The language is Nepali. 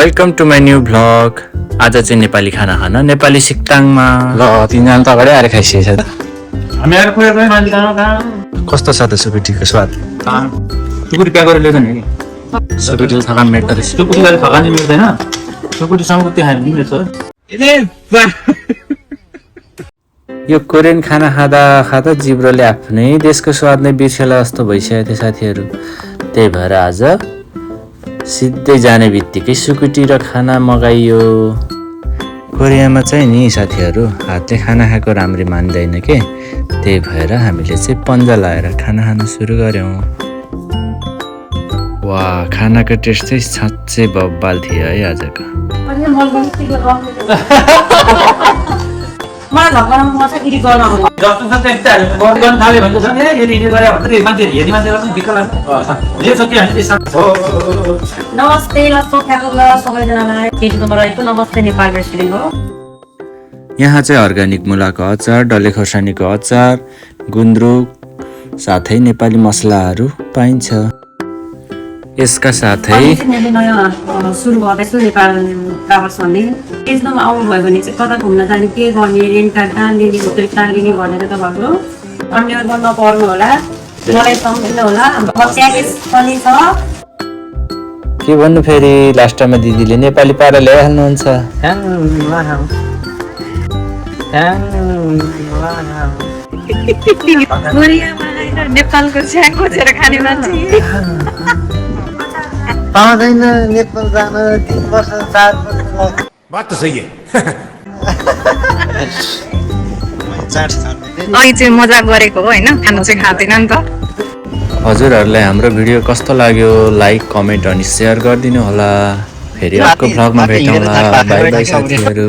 Welcome to my new vlog. आज चाहिँ नेपाली खाना खान नेपाली सिक्ताङमा। ल तिनजना त अगाडि आएर खाइसकेछ त। कस्तो छ त सुकुटीको स्वाद? सुकुटी प्याक गरेर ल्याउँछ नि सुकुटीको थकान मेट्दो रहेछ। सुकुटीलाई थकानी मिल्दैन सुकुटीसँग त्यो खायो भने मिल्छ। यो कोरियन खाना खाँदा खाँदा जिब्रोले आफ्नै देशको स्वाद नै बिर्सेला जस्तो भइसकेको थियो साथीहरू। त्यही भएर आज सिधै जाने बित्तिकै सुकुटी र खाना मगाइयो। कोरियामा चाहिँ नि साथीहरू हातले खाना खाएको राम्ररी मान्दैन के, त्यही भएर हामीले चाहिँ पन्जा लाएर खाना खान सुरु गऱ्यौँ। वा खानाको टेस्ट चाहिँ साँच्चै बब्बाल थियो है आजको। नमस्ते सबैजनालाई नमस्ते नेपाल रेस्टुरेन्ट हो। यहाँ चाहिँ अर्ग्यानिक मुलाको अचार, डल्ले खोर्सानीको अचार, गुन्द्रुक साथै नेपाली मसलाहरू पाइन्छ। यसका साथै नयाँ सुरु गर्दैछु नेपाल ट्राभल्स भन्ने। त्यसमा आउनुभयो भने चाहिँ कता घुम्न जाने, के गर्ने, रेन्ट कार कहाँ लिने, होटल कहाँ लिने भनेर तपाईँहरू अन्य गर्न पर्नु होला, मलाई सम्झिनु होला। प्याकेज पनि छ। के भन्नु फेरि लास्टमा दिदीले नेपाली पारा ल्याइहाल्नुहुन्छ। नेपालको छ्याङ खोजेर खाने मान्छे पाउँदैन नेपाल जान 3 वर्ष 4 वर्ष। बात तो सही है। अहिले चाहिँ मजाक गरेको हो होइन, खानु चाहिँ खाँदैन नि त। हजुरहरूलाई हाम्रो भिडियो कस्तो लाग्यो लाइक कमेन्ट अनि सेयर गरिदिनु होला। फेरि अर्को भ्लगमा भेटौँला। बाई बाई साथीहरू।